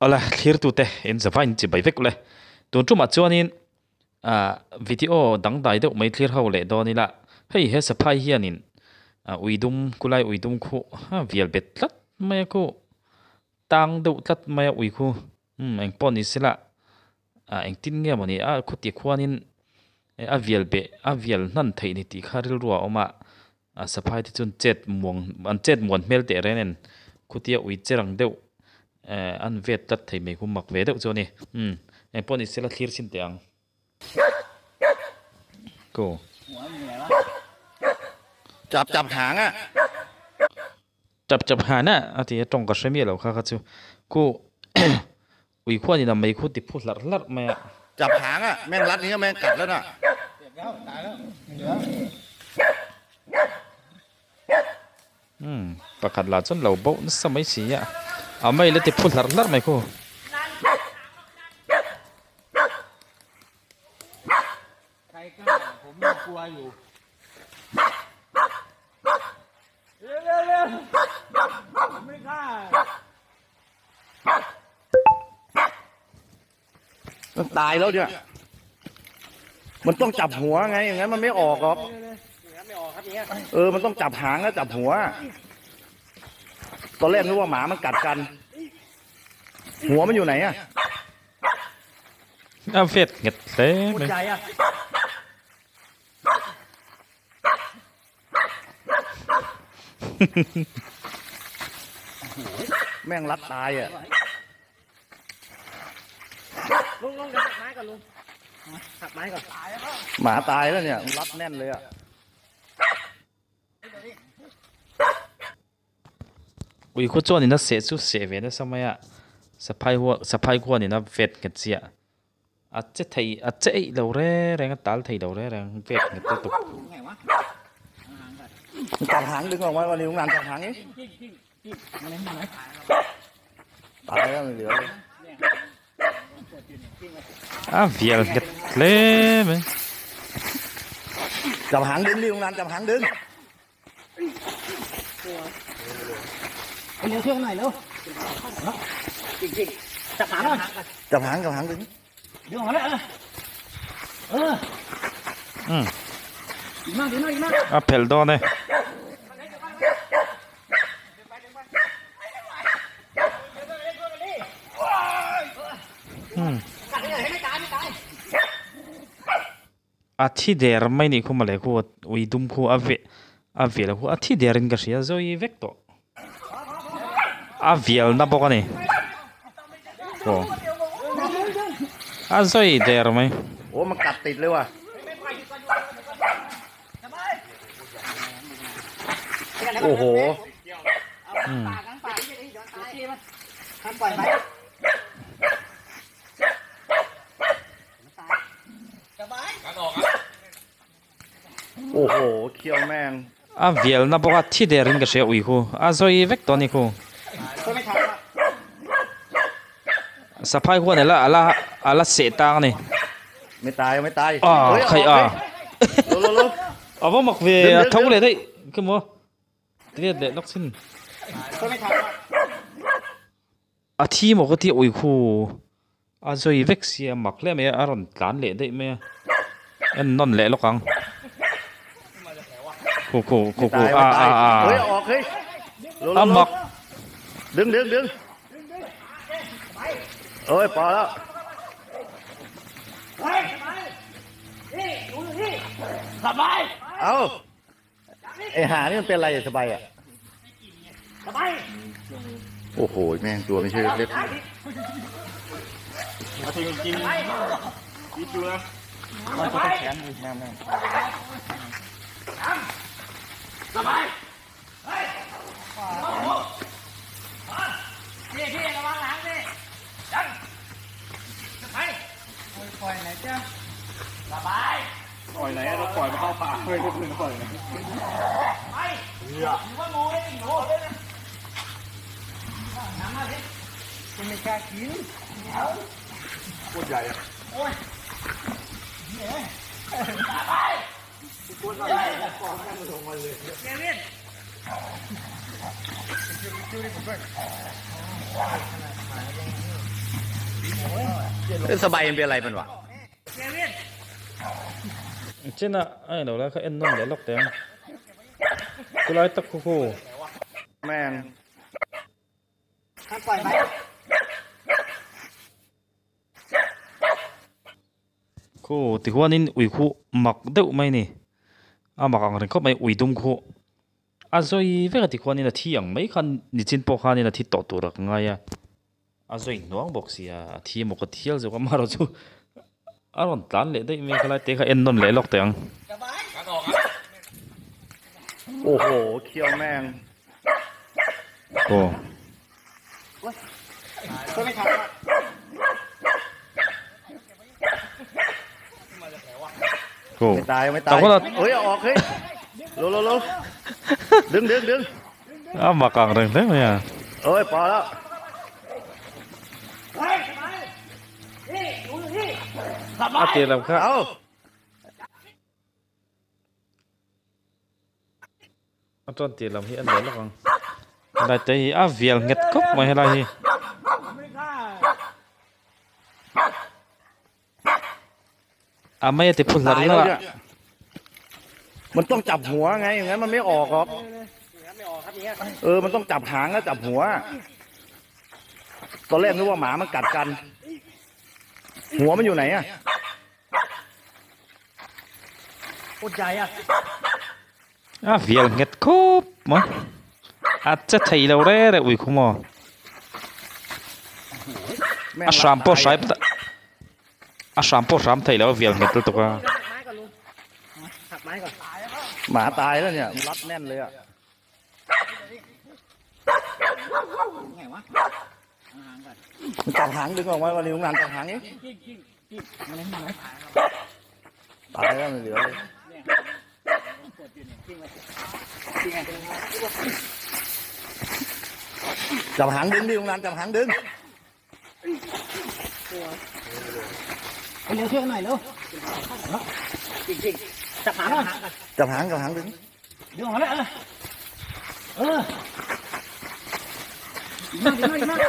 Awle thlirtute in zavai in chibai vek ule. Tun tumah chuanin ah video dangdai deuh mai thlir ho leh dawn ila hei he saphai hianin ah uidum kulai uidum khu a vial bet tlat mai a khu tang deuh tlat mai a ui khu umm engpawh ni sela ah engtin nge mawni a khawti khuanin a vial beh a vial hnan theih ni tih kha rilru a awm a a saphai te chuan chet muang an chet muan hmel teh reng nen khutia ui che rang deuh eh an vet tlat thei mai khu mak ve deuh chu a ni umm engpawh ni sela thlir chhin teh ang ko. Chap chap hang a. Chap chap han a a ti a tawng ka hre miah lo kha kha chu khu ui khuan in a mei khu ti phu hlarh hlarh mai a. Chap hang a meng lat ni a meng kat lan a. Umm pakhat lah chuan lo bauh nasa mai si a a mei la ti phu hlarh hlarh mai khu. มันตายแล้วเนี่ย มันต้องจับหัวไงอย่างนั้นมันไม่ออกหรอกเออ มันต้องจับหางแล้วจับหัว ตอนแรกนึกว่าหมามันกัดกัน หัวมันอยู่ไหนอะ A vet nghet hle mai. แม่งรัดตายอ่ะหมาตายแล้วเนี่ยรัดแน่นเลยอ่ะ Ui khu chuanin a seh chu seh ve nasa mai a saphai huan saphai khuanin a vet nghet chiah a che thei a che eih lo reng reng a tal thei lo reng reng vet nghet lutuk. จับหางดึงออกมาวันนี้ลุงนันจับหางนี้ตายแล้วไม่เหลือเลย A vial nghet hle mai. จับหางดึงดิลุงนันจับหางดึงจับหางจับหางดึง Umm a phelh dawn e. Umm a thi der mai nih khu mawle khu ui dum khu a veh a vial khu a thi der in ka hria zawi vek tawh a vial na bawk a ni aw a zawi der mai. โอ้มันกัดติดเลยว่ะโอ้โห โอ้โหเขี้ยวแม่ง A vial na bawk a thi der in ka hria ui khu a zawi vek tawh a ni khu. Saphai huan ela ala ala seh tang a ni. ไม่ตายไม่ตาย A เฮ้ย khai อ a อกเร็ว a va mak ve a tho leh daih ka maw tilet leh lawk chin a thi maw ka tih ui khu a zawi vek sia mak hle mai a a rawn tlan leh daih mai a en nawn leh lawk ang khu khu khu ตา khu a ยไม่ตาย a a เฮ้ยออกเฮ้ยเร็ว a เร็ว mak ดึงดึงดึงเอ้ยพอแล้วเอาไอ้หานี่มันเป็นอะไรอะสบายอ่ะโอ้โหแม่งตัวไม่ใช่เล็ก สบายมันเป็นอะไรมันวะ Chena ai lo la kha en nawn leh lawk teh ang chulai tak khu khu. แม่ง Khu tihuanin ui khu mak deuh mai ni a mak ang reng khawp mai ui dum khu a zawi vek a tikhuanin a thi ang mai khan nichin pawh khanin a thi tawh tur a ka ngai a a zawi hnuang bawk sia a thi emaw ka thial zawk a amaherawh chu a rawn tlan leh daih mai khalai te kha en nawn leh lawk teh ang. โอ้โหเขี้ยวแม่ง Aw. Aw. ไม่ตายไม่ตาย แต่ว่า เฮ้ยเอาออกเฮ้ยเร็วเร็วเร็วดึงดึงดึง A mak ang reng hle mai a. เอ้ยพอแล้ว A tir lam kha. เอา A chuan tir lam hi a nuai lawk ang. Helai te hi a vial nghet khawp mai helai hi. A mai a ti phu hlar ตายแล้ว hlar a. เนี่ยมันต้องจับหัวไงอย่างนั้นมันไม่ออกหรอกเออมันต้องจับหางแล้วจับหัว ตอนแรกนึกว่าหมามันกัดกัน หัวมันอยู่ไหนอะ A vial nghet khawp mai. A che thei lo re re ui khu maw. แม่ง A hram pawh hrai a hram pawh hram thei lo a vial nghet lutuk a. หมาตายแล้วเนี่ยมันรัดแน่นเลยอะมันจับหางดึงออกมาวันนี้ลุงนันจับหางนี้ตายแล้วไม่เหลือเลยจับหางดึงดิลุงนันจับหางดึง เร็วช่วยหน่อยเร็วจริงๆจับหางก่อน จับหางจับหางดึง ดึงออกมาแล้วเออเออดีมากดีมากดีมาก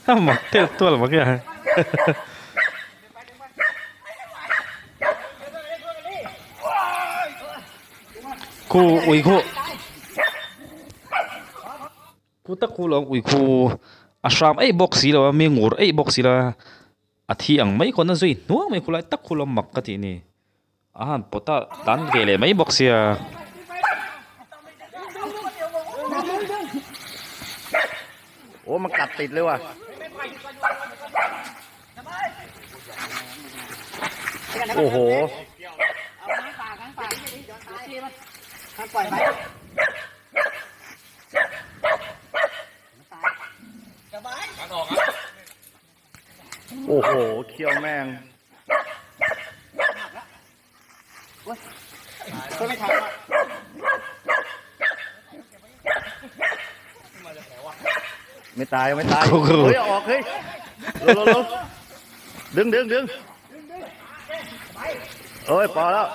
A mak tel tual mak ya. Khu ui khu. Khu tak khu lo ui khu a hram ei bawk si lo a mi ngur ei bawk si lo a a thi ang mai khawn a zui hnuang mai khulai tak khu lo mak ka tih ni a han pawt a tan ve leh mai bawk sia. โอ้มันกัดติดเลยว่ะโอ้โห ปล่อยไป โอ้โหเขี้ยวแม่ง ช่วยไม่ทัน ไม่ตายไม่ตาย โอ้โห เฮ้ยเอาออกเฮ้ยเร็วเร็วเร็วดึงดึงดึงเอ้ยพอแล้ว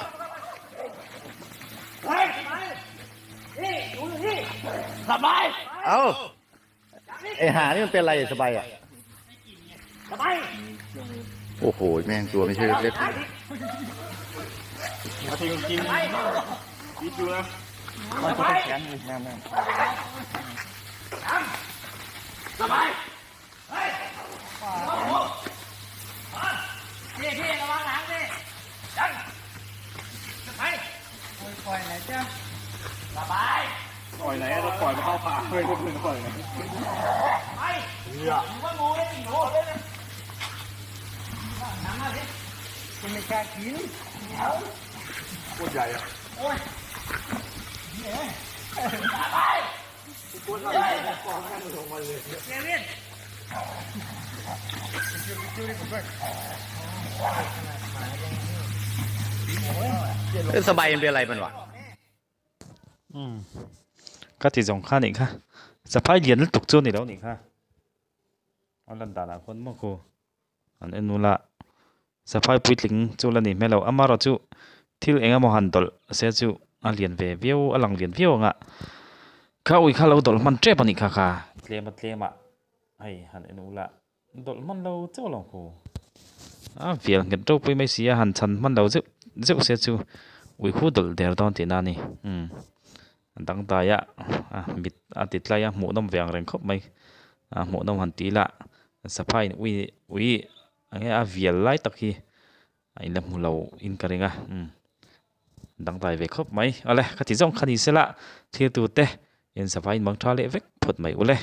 เอาไอหานี่มันเป็นอะไรสบายอ่ะโอ้โหแม่งตัวไม่ใช่เล็ก พี่พี่ระวังหลังพี่ยังไปปล่อยไหนจ้ะสบาย ปล่อยไหนเราปล่อยมาเข้าป่าเฮ้ยพวกมึงปล่อยไหน ไปว่างูได้ติ่งหูเลยนะน้ำมาสิคุณไม่กล้ากิน โคตรใหญ่อะ เจวิน ๆสบายมันเป็นอะไรมันวะ Ka ti zawng kha nih kha saphai lian lutuk chu a ni lo nih kha a lan danah khawn maw khu an en ula saphai puitling chu la ni hmel lo amaherawh chu thil eng emaw han dawlh se chu a lian ve viau a lang lian viau ang a kha ui kha lo dawlh hman tep a nih kha kha tlem a tlem ah hei han en ula dawlh hman lo chauh lo ang khu. A vial nghet ropui mai si a han chhan hman lo zeuh zeuh se chu ui khu dawlh der dawn tihna a ni umm a dangdai a a mit a ti tlai a hmuh nawm ve ang reng khawp mai a hmuh nawm han tih lah saphai in ui ui eng nge a vial lai tak hi a in la hmu lo in ka ring a umm dangdai ve khawp mai awle khati zawng kha ni se la thlir tur te in saphai in mang tha leh vek phawt mai ule.